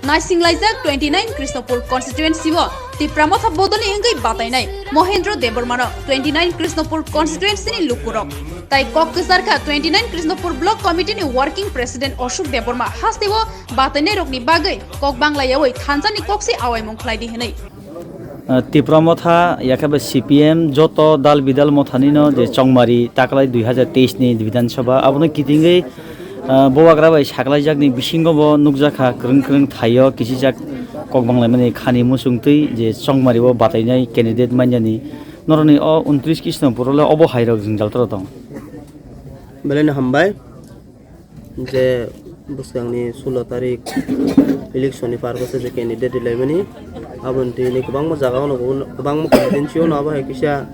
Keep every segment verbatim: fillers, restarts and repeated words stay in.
Naisinglaijak twenty nine Krishnapur constituency o Tipra Motha bodolni wngwi batainai Mohendro Debbarmano twenty nine Krishnapur constituency ni lukurok. Tai kok kwcharkha twenty nine Krishnapur Block Committee ni Working President Ashok Debbarma hasteo batainairokni bagwi kok banglayawi thansa ni kok se awaimung khlaidi hwnwi. Ah, Tipra Motha, yakhe bai C P M, joto dal bidal mothanino je chongmari taklai dui hazar teis ni Bidhan Sabha, abono kitingwi, ah, Bubagra bai saklaijakni bisingo bo nukjakha kwrwng kwrwng thaio kisijak kok banglaimani khani muchungtwi je chongmari o batainai candidate manjani norokni o untris Krishnapur o le obo hairok jwngjal toro tong. Belai no hambai. Je bwskangni sulo tarik election ni purpose je candidate rwlaimani, aboni twi kwbangma jaga o kwbangma constituency o abo hai kisa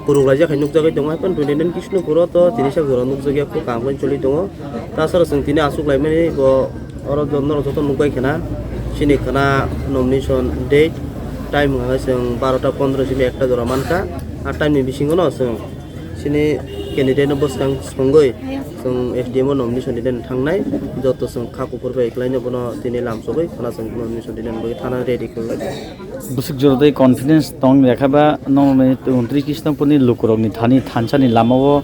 kwrwnglaijak hai nukjagwi tongo, haikhe twenty nine Krishnapur o to tini sak jora nukjakya kho kaham khe choli tongo. Tasara chwng tini achuk laimani bo oro norok joto nukbai khna, chini khna nomination date time hwnka khe chwng barota pondro simi ekta jora mankha, a time ni bisingo no chwng chini candidate no bwskang songwi chwng S D M o nomination dinani thangnai, joto chwng kha kuphur bai kwlaino bono tini lamsogwi khana chwng nomination dinani bagwi thana ready khlai. Bwswk jora tei confidence tong lekha ba nokni twi Krishnapurni lukurokni thani thansani lamao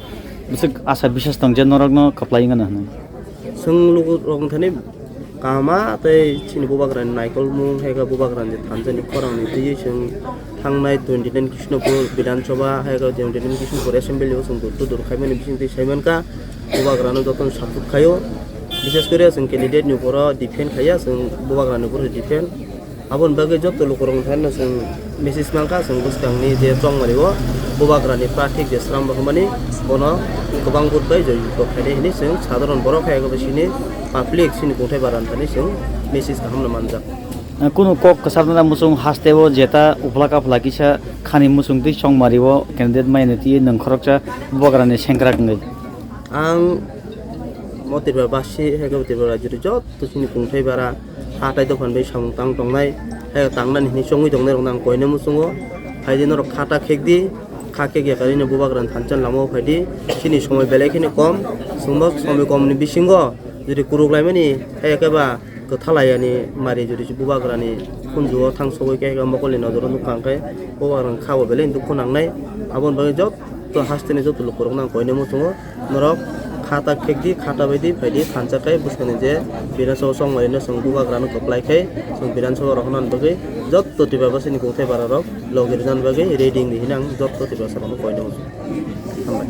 bwswk asa biswas tong je norokno kwplai wngna hwnwi. Chwng lukurokni thani kaham tei chini Bubagrani naikolmung, hai khe Bubagrani thansani khorangni twiwi chwng thangnai twenty nine Krishnapur Bidhan Sabha, hai khe twenty nine Krishnapur Assembly o chwng dur to dur khaimani bisingtwi saimankha, Bubagrano jotono support khaio. Bishes kore chwng candidate ni uporo depend khaiya, chwng Bubagrani uporo depend. Aboni bagwi joto lukurokni thani chwng message mankha, chwng bwskangni je chongmari o Bubagrani prathik je sram rohormani bono kwbang vote bai joyuto khainai hinwi chwng sadharon borok hai khe chini public chini kungthai bara thani chwng message kaham no manjak. Kunu kok kwcharnani muchung hasteo jeta uphla kaphla kisa khani muchung twi chongmari o candidate maini twi nwng khoroksa Bubagrani sengkrak wngwi. Ang mo Tripura basi hai khe Tripura rajyoni joto chini kungthai bara hatai dophani bai samung tang tongnai, hai tangnani hinwi chongwi tongnai rokno ang koina muchungo. Phaidi norok kha ta khekdi, kha khek ya karino Bubagrani thansa lamao phaidi. Chini somoi belai kheno kom, chwngbo somoi komni bisingo jodi kwrwk laimani hai khe ba kwtha layani mari jodi Bubagrani khunjuo thang sogwi khe mokolni nojoro nukha hwnkhe Bubagrani khabo belai dukhu nangnai. Aboni bagwi joto hasteni joto lukurokno ang koina muchungo. Norok kha ta khekdi, kha ta baidi phaidi thansa khai bwskangni je Bidhan Sabha chongmarino chwng Bubagrano kwplai khai chwng Bidhan Sabha rohornani bagwi joto Tripura basini kungthai bararok logi rwnani bagwi ready wngdi hinwi ang joto Tripura sabano koina muchungo. Hambai.